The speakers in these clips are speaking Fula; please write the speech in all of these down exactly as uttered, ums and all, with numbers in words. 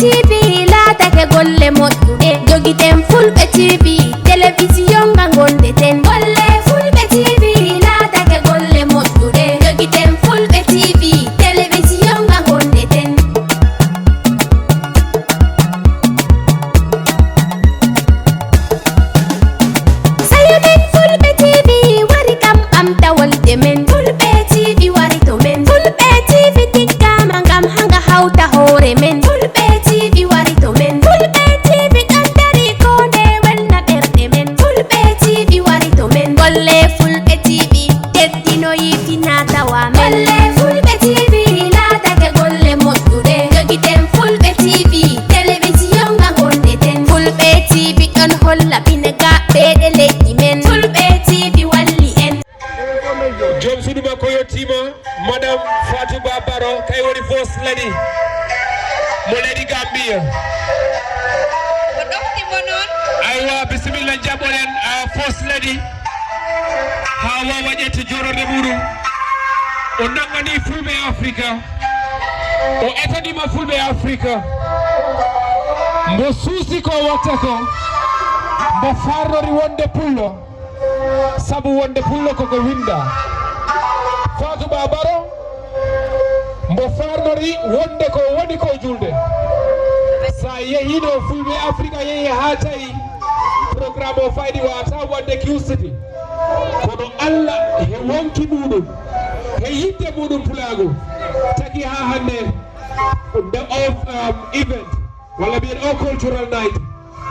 T V laatake golle moƴƴuɗe. Jogiten Fulɓe T V, telewisiyon nga ngonɗeten. Golle Fulɓe T V laatake golle moƴƴuɗe. Jogiten Fulɓe T V, telewisiyon nga ngonɗeten. Sayo men Fulɓe T V wari kam ɓamta wolde men. Fulɓe T V wari to men. Fulɓe T V tiggama ngam hanga hawta hoore men. Fulɓe T V wari to men. Fulɓe T V ɗon dari ko nde welna ɓerɗe men. Fulɓe T V wari to men. Golle Fulɓe T V teddinoyi fina tawa men. Golle Fulɓe T V laatake golle moƴƴuɗe. Jogiten Fulɓe T V, telewisiyon nga ngonɗeten. Fulɓe T V ɗon holla ɓine gaɓɓeɗe leƴƴi men. Fulɓe T V walli en. Joom suudu makko yettiima, Madame Fatou Ba Baro, kay woni First Lady mo leydi Gambia. Ko ɗofti mo noon. Aywa, bisimilla, jaɓɓoɗen, ah, First Lady. Haa waawa ƴetti joororde muɗum. O nanngani Fulɓe Afrika. O etaniima Fulɓe Afrika. Mbo suusi ko watta ko. Mbo farnori wonde pullo. Sabu wonde pullo koko winnda. Fatou Ba Baro, mbo farnori wonde ko woni ko julde. Sa yehiino Fulɓe Afrika yehi haa tawi programme o faydi wata wadde Q City. Kono Allah he wonki muɗum, he yitte muɗum pulaagu, tagi haa hannde the of, um, event, walla mbiyen o cultural night,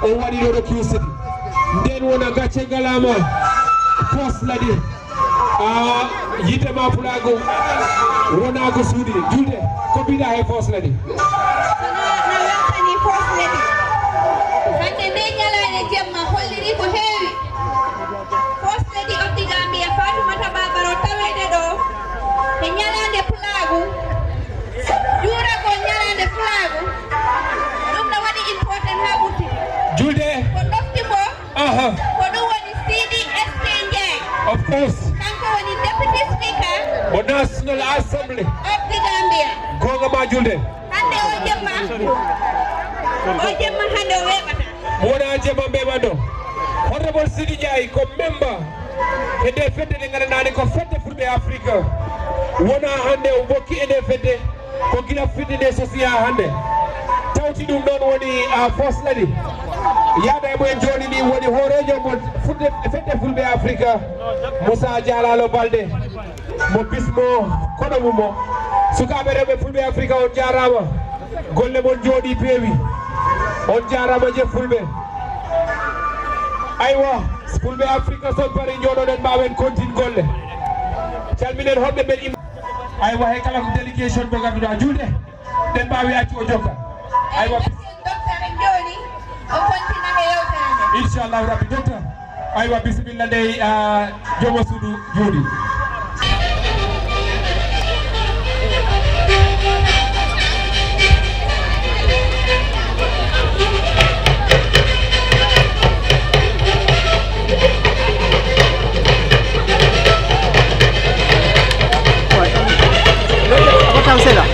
o waɗi ɗo ɗo Q City. Nden wona gacce ngalaama, First Lady. A yitte ma pulaagu wona ko suuɗi. Julde, ko mbiɗa he First Lady? Kono no weltani First Lady. Hannde nde ñalaande jemma holliri ko heewi. First Lady of the Gambia, Fatoumata Ba Barrow, taweede ɗo e ñalaande pulaagu, juuragol ñalaande pulaagu, ɗum no waɗi important haa ɓurti. Julde. Ko ɗofti mo, aha, ko ɗum woni Sidi S K Ndiaye. Of course. Kanko woni Deputy Speaker, mo National Assembly of the Gambia. Goonga ma, Julde. Hannde o jemma, o jemma hannde o weeɓata. Mo wona jemma mbeɓanno. Honorable Sidi Ndiaye ko memba e nde fedde nde nganndanɗaa ko fedde Fulɓe Afrika. Wona hannde o bokki e nde fedde, ko gila fedde nde sosi haa hannde. Tawti ɗum ɗon woni, a, First Lady. Yaada e mo en jooni ni woni hooreejo mo fudde, fedde Fulɓe Afrika, Moussa Dialalo Balde. Mo bismo kono mum o. Sukaaɓe rewɓe Fulɓe Afrika, on jaaraama. Golle mon njooɗi, peewi. On jaaraama je Fulɓe. Aywa, Fulɓe Afrika, so on pari, njooɗoɗen, mbaawen kontin golle. Calminen honɓe ɓen im-, aywa, hay kala ko delegation mo ngannduɗaa, Julde, ɓe mbaawi accu o jokka. Aywa. Docteur en jooni, o kontina e yewtere nde. Inchallahu Rabbi, Docteur. Aywa, bisimilla, ndey, ah, jooma suudu jooɗi. Portable seeɗa.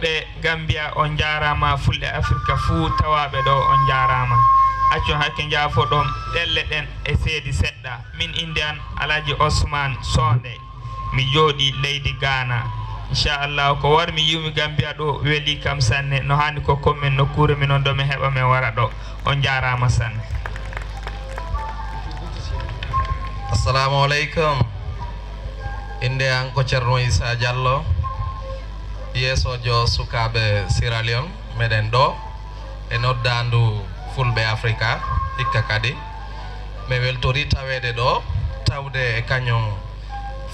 Ɓe Gambia, on njaaraama. Fulɓe Afirka fuu tawaaɓe ɗo, on njaaraama. Accon hakke njaafoɗon ɗelle ɗen e seedi seɗɗa. Min innde an Alhaji Osman Sonde. Mi jooɗii leydi Ghana. Inchallah, ko war mi yiwmi Gambia ɗo weli kam sanne. No haani ko kommen nokkuure min on ɗo, mi heɓa mi wara ɗo. On njaaraama sanne. Assalamu aleykum. Innde an ko Ceerno Issa Diallo, yeesoojo sukaaɓe Sierra Leone. Meɗen ɗo e noddaandu Fulɓe Afrika hikka kadi. Mi weltori taweede ɗo, tawde e kañum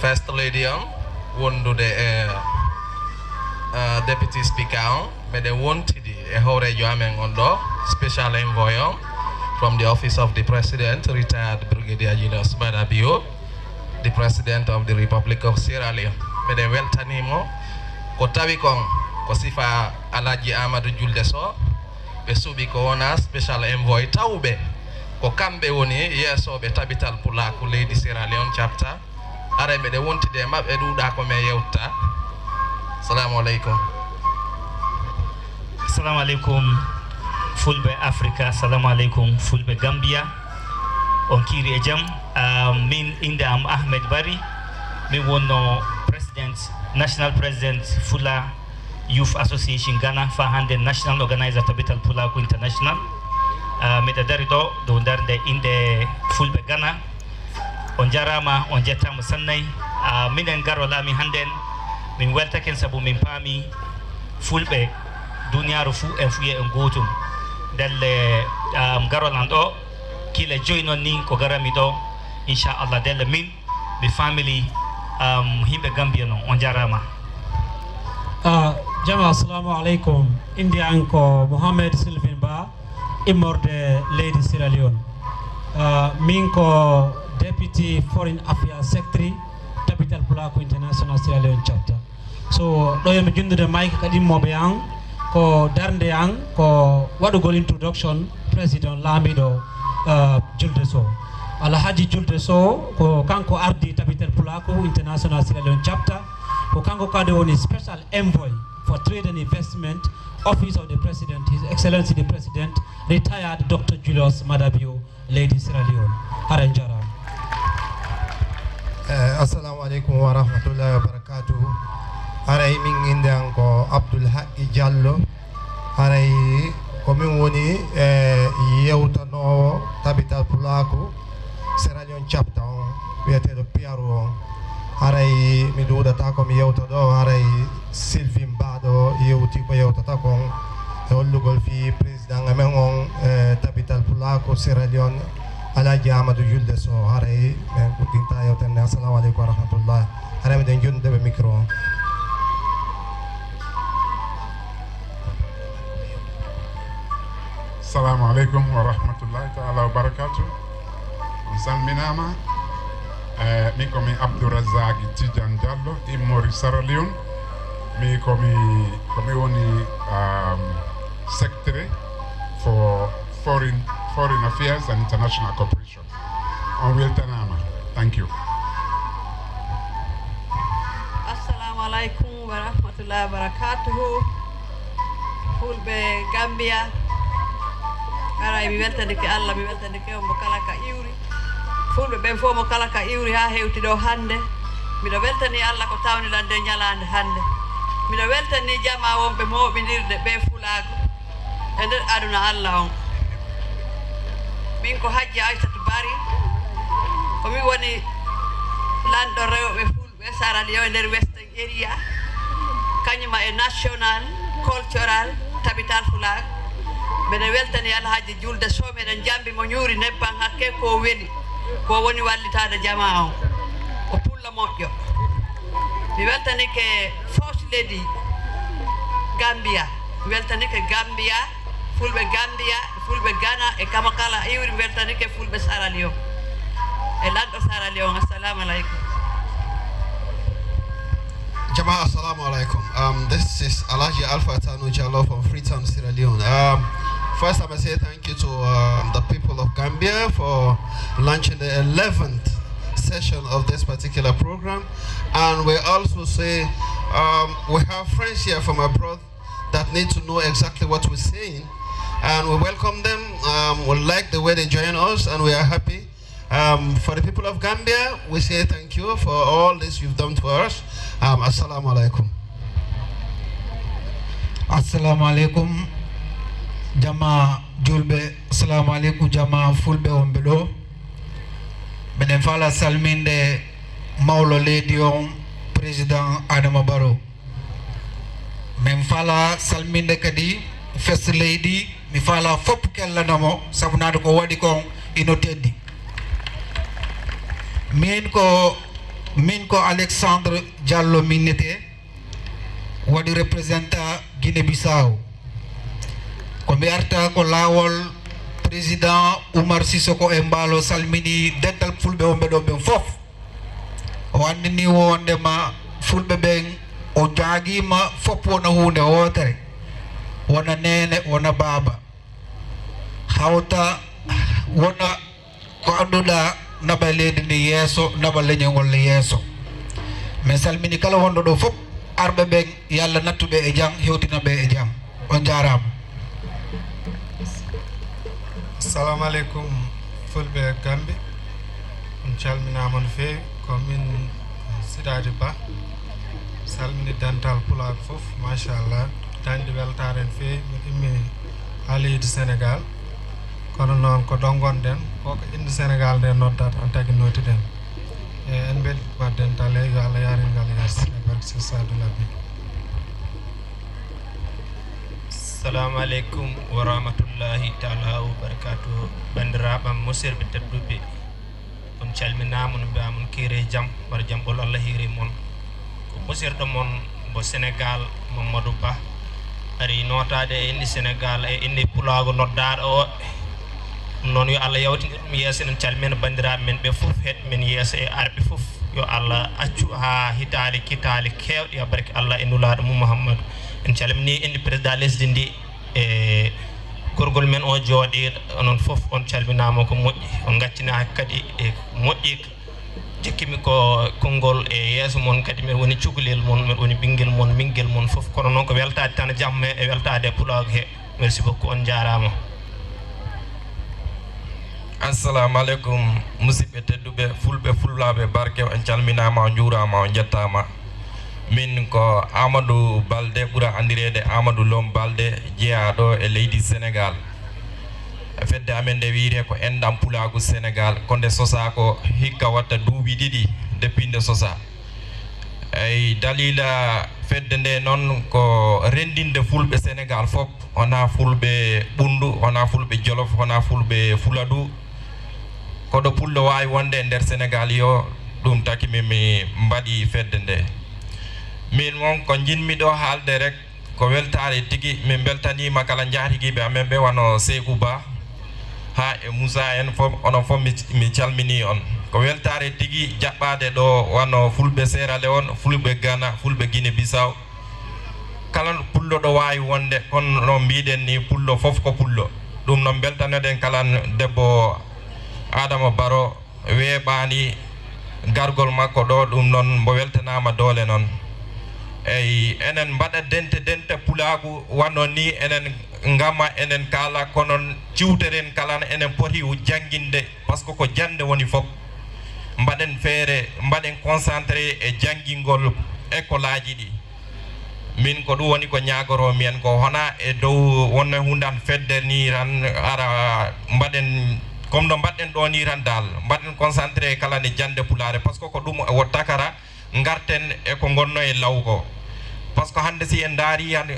First Lady on, wondude e, eh, Deputy Speaker on. Meɗen wontidi e hooreejo amen on ɗo, Special Envoy on from the Office of the President, retired Brigadier Julius Maada Bio, the President of the Republic of Sierra Leone. Meɗen weltanii mo. Ko tawi kon ko sifa Alhaji Amadou Julde Soh, ɓe suɓi ko wona Special Envoy tawɓe. Ko kamɓe woni yeesooɓe Tabital Pulaaku leydi Sierra Leone Chapter. Haray meɗen wontidi e maɓɓe, ɗuuɗaa ko men yewta. Salamu aleykum. Salamu aleykum, Fulɓe Afrika. Salamu aleykum, Fulɓe Gambia. On kiiri e jam. Ah, min, innde am Ahmed Bari. Min wonno President, National President Fula Youth Association Ghana, faa hannde National Organizer Tabital Pulaaku International. Ah, miɗa dari ɗo dow darnde innde Fulɓe Ghana. On njaaraama, on njettaama sannay. Ah, minen garol amin hannden, min weltake sabu min paami Fulɓe duniyaaru fuu en fuu en gootum. Ndelle, ah, garol an ɗo, kile joy non ni ko garami ɗo, inchallah. Ndelle min, mi family, ah, yimɓe Gambia non, on njaaraama. Ah, jama, assalamu aleykum. Innde an ko Mohammed Sylvain Ba, immorde leydi Sierra Leone. Ah, min ko Deputy Foreign Affairs Secretary, Tabital Pulaaku International Sierra Leone Chapter. So, ɗo yomi junndude mayke kadi immooɓe an, ko darnde an, ko waɗugol introduction Président Laamiiɗo, ah, Julde Soh. Alhaji Julde Soh, ko kanko ardii Tabital Pulaaku International Sierra Leone Chapter, ko kanko kadi woni Special Envoy for Trade and Investment, Office of the President, His Excellency the President, retired Doctor Julius Maada Bio, leydi Sierra Leone. Haray njaaraama. Eh, assalamu aleykum wa rahmatullahi wa barakatuhu. Haray min innde an ko Abdoul Haqqi Diallo. Haray ko min woni, eh, yewtanoowo Tabital Pulaaku Sierra Leone Chapter on, wiyeteeɗo P R O on. Haray mi ɗuuɗataa ko mi yewta ɗo, haray Sylvain Ba ɗo yewti ko yewtata kon e hollugol fii président amen on, e Tabital Pulaaku Sierra Leone, Alhaji Amadou Julde Soh. Haray men uddinta yewtere nde. Assalamu aleykum wa rahmatullah. Haray miɗen jonnude ɓe micro on. Assalamu aleykum wa rahmatullahi taala wa barakatuh. On salminaama. Eh, min ko mi Abdourazak Tidiane Diallo, immori Sierra Leone. Mi ko mi, ko mi woni, um, Secretary for Foreign, Foreign Affairs and International Cooperation. On weltanaama. Thank you. Assalamu aleykum wa rahmatullahi wa barakatuhu. Fulɓe Gambia, haray mi weltanike Allah, mi weltanike on mo kala ka iwri. Fulɓe ɓen fof mo kala ka iwri haa hewti ɗo hannde. Miɗo weltanii Allah ko tawni lan nde ñalaande hannde. Miɗo weltanii jamaa wonɓe mooɓindirde ɓe fulaagu e nder aduna Allah on. Min ko Hajji Aysatu Bari, ko min woni lanɗo rewɓe fulɓe Sierra Leone e nder Western Area, kañuma e National Cultural Tabital Fulak. Meɗen weltani Alhaji Julde Soh, meɗen jambi mo ñuuri nebban hakke ko weli, ko woni wallitaade jamaa on. Ko pullo moƴƴo. Mi weltanike First Lady Gambia, mi weltanike Gambia, fulɓe Gambia, fulɓe Ghana, e kama kala iwri, mi weltanike fulɓe Sierra Leone, e lanɗo Sierra Leone. Assalamu aleykum. Jama, assalamu alaikum. Um, this is Alhaji Alpha Tanu Jallo from Freetown, Sierra Leone. Um, first, I must say thank you to, um, the people of Gambia for launching the eleventh session of this particular program. And we also say, um, we have friends here from abroad. that need to know exactly what we're saying. And we welcome them. Um, we like the way they join us, and we are happy. Um, for the people of Gambia, we say thank you for all this you've done for us. Um, assalamu alaikum. Assalamu alaikum, jama julɓe. Assalamu alaikum, jama fulɓe wonɓe ɗo. Miɗen fala salminde mawlo leydi on, Président Adama Barrow. Min fala salminde kadi first lady, mi fala fof kellanamo, sabu naade ko waɗi kon ino teddi. Min ko, min ko Alexandre Diallo minnete, waɗi représentant Guinée Bissau. Ko mi arta ko laawol Président Oumar Sissoko Embaló salmini dental fulɓe wonɓe ɗo ɓen fof. O anndini wondema fulɓe ɓen o jaagiima fof wona huunde wootere, wona neene, wona baaba, hawta, wona ko annduɗaa, naɓa leydi ndi yeeso, naɓa leñol ngol yeeso. Min salmini kala wonɗo ɗo fof, arɓe ɓen, yo Allah nattu ɓe e jam, hewtina ɓe e jam. On jaaraama. Assalamu aleykum fulɓe Gambi, on calminaama no feewi. Ko min Sidaadi Ba, salmini dental pulaagu fof, machallah, dañde weltaare no feewi. Min immi haa leydi Sénégal, kono noon ko ɗo ngonɗen ko, ko innde Sénégal nde noddata, on tagi nootiɗen. E en mbeltii ma dental he, yo Allah yarin ngal yeeso e barke Seydi Saadu Labi. Assalamu aleykum wa rahmatullahi taala wa barakatuh. Banndiraaɓe am, musidɓe tedduɓe, on calminaama, no mbiyaa mon kiire jam, war jam ɓolo Allah hiiri mon. Ko musirɗo mon mo Sénégal, Mamadou Ba, ari nootaade e innde Sénégal e innde pulaagu noddaaɗo o. Ɗum noon, yo Allah yawtin ɗum yeeso. Eɗen calmina banndiraaɓe men ɓe fof, heɗ men yeeso e arɓe fof. Yo Allah accu haa hitaali kitaali keewɗi, haa barke Allah e nulaaɗo mum Muhammadu. En calminii innde président lesdi ndi e gorgol men o jooɗiiɗo. Onon fof on calminaama ko moƴƴi, on ngaccinaaki kadi e moƴƴi. Jikkimi ko konngol e yeeso mon kadi, men woni cukalel mon, men woni ɓinngel mon, ɓinngel mon fof. Kono noon ko weltaade tan jam he e weltaade e pulaagu he. Merci beaucoup, on njaaraama. Assalamu aleykum, musidɓe tedduɓe, fulɓe, fulɓe barke, on calminaama, on njuuraama, on njettaama. Min ko Amadou Balde, ɓura anndireede Amadou Lom Balde, jeyaaɗo e leydi Sénégal. Fedde amen nde wiyetee ko Enɗam Pulaagu Sénégal, ko nde sosaa ko hikka watta duuɓi ɗiɗi depuis nde sosaa. Eyi, daliila fedde nde noon ko renndinde fulɓe Sénégal fof, wonaa fulɓe Ɓunndu, wonaa fulɓe Jolof, wonaa fulɓe Fuladu. Ko ɗo pullo waawi wonde e nder Sénégal, yo ɗum taki min mi mbaɗi fedde nde. Min noon ko njiɗmi ɗo haalde rek, ko weltaare tigi. Min mbeltaniima kala njaatigiiɓe amen ɓe, wano Seeku Ba, haa e Moussa en fof, onon fof mi, mi calminii on. Ko weltaare tigi jaɓɓaade ɗo, wano fulɓe Sierra Leone, fulɓe Ghana, fulɓe Guinée Bissau. Kala pullo ɗo waawi wonde, kono no mbiɗen ni, pullo fof ko pullo. Ɗum noon, mbeltanoɗen kala debbo Adama Baro, weeɓaani gargol makko ɗo, ɗum noon mbo weltanaama doole noon. Eyi, enen mbaɗa dente dente pulaagu, wano ni enen ngama, enen kaala, kono ciwteren kala enen poti jannginde, par ce que ko jannde woni fof. Mbaɗen feere, mbaɗen concentré e janngingol école aji ɗi. Min ko ɗum woni ko ñaagoroo mi en ko, hona e dow wonno hundan fedde ni tan, ara mbaɗen comme no mbaɗɗen ɗo ni tan, dal mbaɗen concentré kala ne jannde pulaare, par ce que ko ɗum o takara. Ngarten e ko ngonno e law ko, par ce que hannde si en ndaari tan,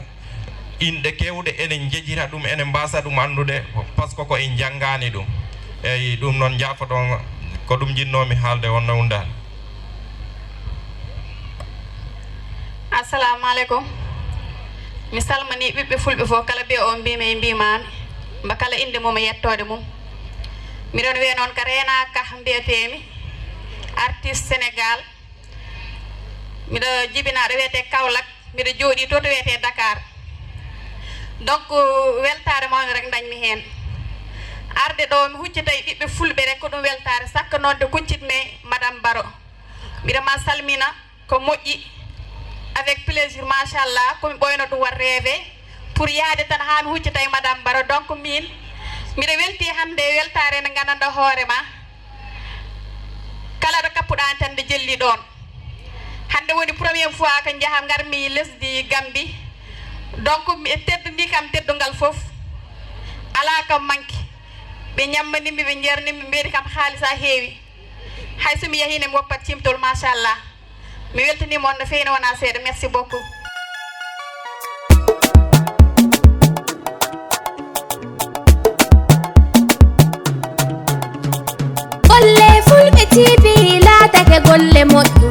inɗe keewɗe enen njejira ɗum, enen mbaasa ɗum anndude, par ce que ko en njanngaani ɗum. Eyi, ɗum noon, njaafoɗon, ko ɗum njinnoomi haalde wonno hundan. Assalamu aleykum. Mi salmini ɓiɓɓe fulɓe fof, kala mbiya o mbimi e mbimami, mba kala innde mum e yettoode mum. Miɗon wiya noon ko Reena Kah mbiyeteemi, artiste Sénégal. Miɗo jibinaa ɗo wiyetee Kaolack, miɗo jooɗii to to wiyetee Dakar. Donc, weltaare mawne rek ndañmi heen. Arde ɗo mi huccita e ɓiɓɓe fulɓe rek, ko ɗum weltaare, sakka noon de kuccitmi Madame Baro. Mbiɗa ma salmina, ko moƴƴi, avec plaisir, machallah, ko mi ɓooyno ɗum waɗ rêve. Pour yahde tan haa mi huccita e madame Baro. Donc min mbiɗa welti hannde weltaare nde nganndanɗaa hoore ma, kala ɗo kappuɗaa tan nde jelli ɗoon. Hannde woni première fois ko njaha ngarmi lesdi Gambi. Donc mi e teddudi kam teddungal fof. Alaa kam manki. Ɓe ñammanimmi, ɓe njarnimmi, ɓe mbeeri kam haalisa heewi. Hay so mi yahii ne mi woppat cimtol, machallah. Mi weltaniima on no feewi, ne wonaa seeɗa. Merci beaucoup. Golle Fulɓe T V laatake golle moƴƴe.